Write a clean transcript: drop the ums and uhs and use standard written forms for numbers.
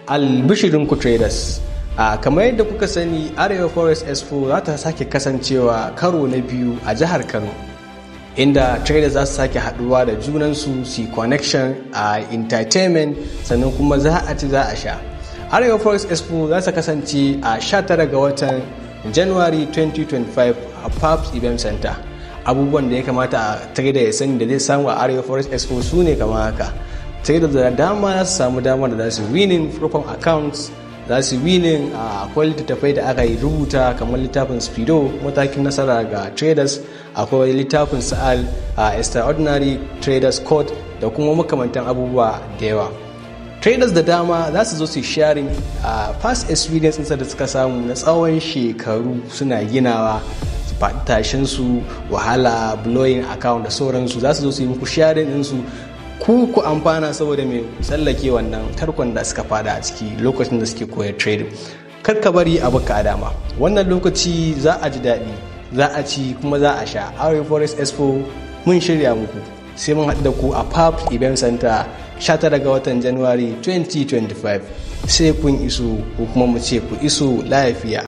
Albishirinku traders, a kamar yadda kuka sani, Arewa Forex Expo za ta sake kasancewa karo na biyu a jihar Kano, inda traders za su sake haduwa da junansu, su connection a entertainment, sannan kuma za a ci, za a sha. Arewa Forex Expo za ta kasance a 19 ga watan January 2025 a Pabs Event Center. Abubuwan da ya kamata a trader ya sani da zai samu a Arewa Forex Expo su ne kamar haka: trader da dama za su samu damar da za su winning prop firm accounts, za su winning a akwai littattafai da aka yi rubuta kamar littafin Speedo, matakin nasara ga traders, akwai littafin Sa'al a Extraordinary Traders Code, da kuma makamantan abubuwa da yawa. Traders da dama za su zo su sharing a past experience da suka samu na tsawon shekaru suna ginawa, tashin su, wahala, blowing account da sauransu. Za su zo su yi muku sharing ɗinsu, ku amfana, saboda mai tsallake wannan tarkon da suka fada a ciki lokacin da suke koyar trading. Kar ka bari a baka a dama. Wannan lokaci za a ji daɗi, za a ci, kuma za a sha. Arewa Forex Expo mun shirya muku. Sai mun haɗu da ku a Pub Event Center 19 ga watan January 2025. Sai kun iso, ko kuma mu ce ku iso lafiya.